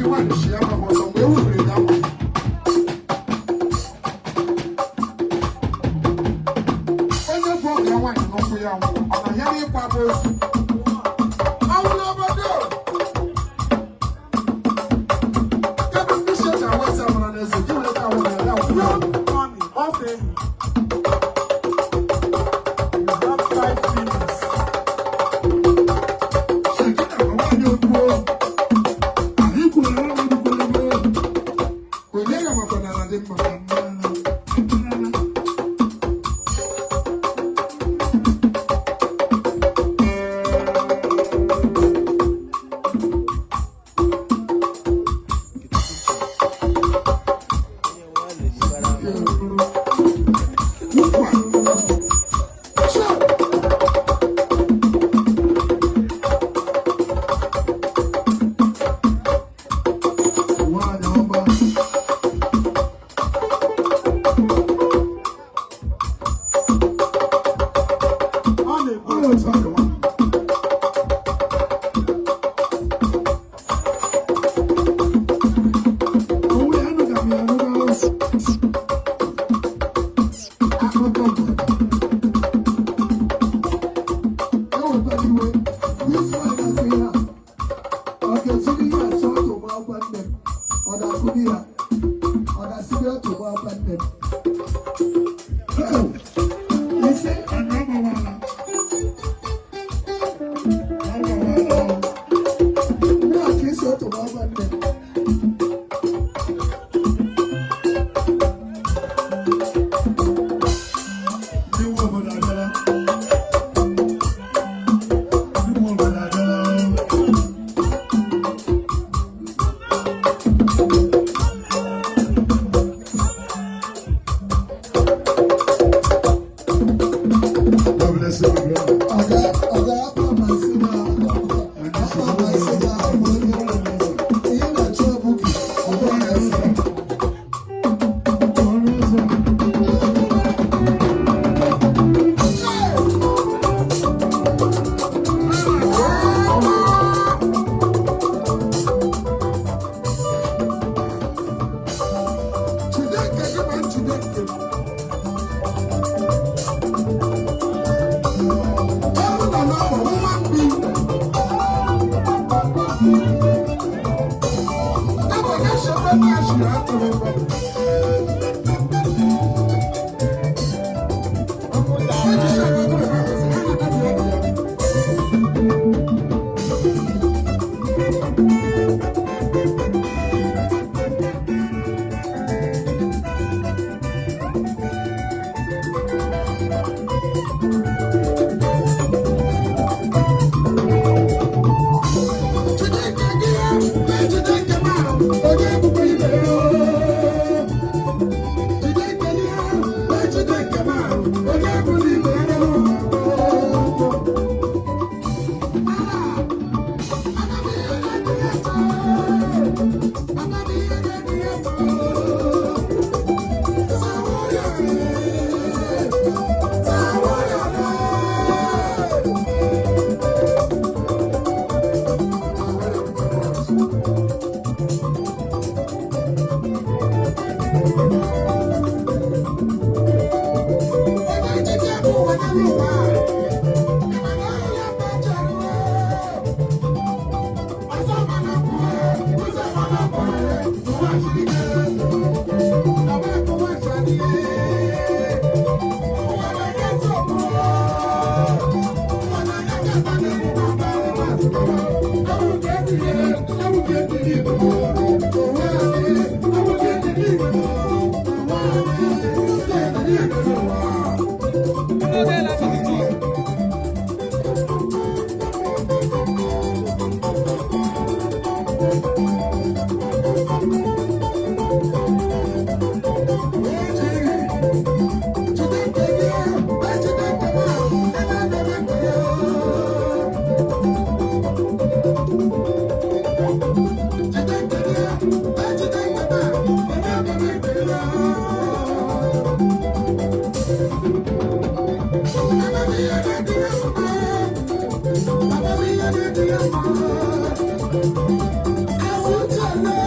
Nwaanyị shi ya ma ọsọ mgbe e wubere ya akwa. Onye bụ ọgụ ya nwaanyị n'ụkwụ ya nwụrụ, ọ na ya n'ịkwa bụ ozu. Ọnwụ n'obodo. Kedu ndị si eji awasa amara na eze gị were taa awụ na ya kwuo? Mommy, off enyi. You have 5 minutes. Shekina bụ nwaanyị okwu. Ahụ ikwuru na ọrụ erukwere m. Onye ga makwa na ala dị mma ka mma. Nkwa. Sure. Nwaanyị ọma. Ọ na-ekwu. Ọ otu a dị nwa. Onwe ya anụga m ya anụga. Akụkọ bụ. Ewetara iwe. Isi nwaanyị na-asị ihe a. Ọ ga-esiri ihe asị ọtụ gba akwa nne m. Ọ ga-akụdi ya. Ọ ga-asịrị ọtụ gba akwa nne m. Hey! Ise ana agbawala. Agbawala. Ndị a ka esi ọtụ gba akwa nne m. Ndị nwe obodo abịala. Ndị nwe obodo abịala. God bless you, my brother. Ọga ọga akpa masị na akpa masị na abụ onye ihe na-achọ ọbụghị ọbụ na-ese. Ọrụ ụzọ. Jide nke gị ma njide nke m. Ewu nọ n'ọgbọ nwa mkpi. Ebe ga-echekwa na ashiri atụrụ ebe. Eji shebe atụrụ ebe ahụ, sị, ha na-atabi ọdụ ya. Jide nke gị, ejide nke m ahụ, onye egbukwe ibe ya. Jide nke gị, ejide nke m ahụ, onye egbula ibe ya. Ah! Amamihe na-adịghị eto. Amamihe na-adịghị eto. Sawoya, Sawoya. Onye ejije bụ ụwa n'elu ụwa. Ịma na ahụ ya mejọrọ. Ọzọ mana kwuo, ụzọ mana kwuo, ụwa siri ike. Ọba ụwa sari. Ụwa na-enye nsogbu. Ụwa na-enye nkata na-egbu mba ụwa sịkọrọ. Ewu ka ebiri, ewu ka ebiri Igbo. Ụwa adị, ewu ka ebiri Igbo. Ụwa adị, ụzọ ebiri Igbo n'ụwa. Jide nke gị, ejide nke m ahụ, ebe emebe nke ya. Jide nke gị, ejide nke m ahụ, ebe emebe nke ya. Amamihe na-adịghị mma, amamihe na-adịghị mma. Azụ uchele,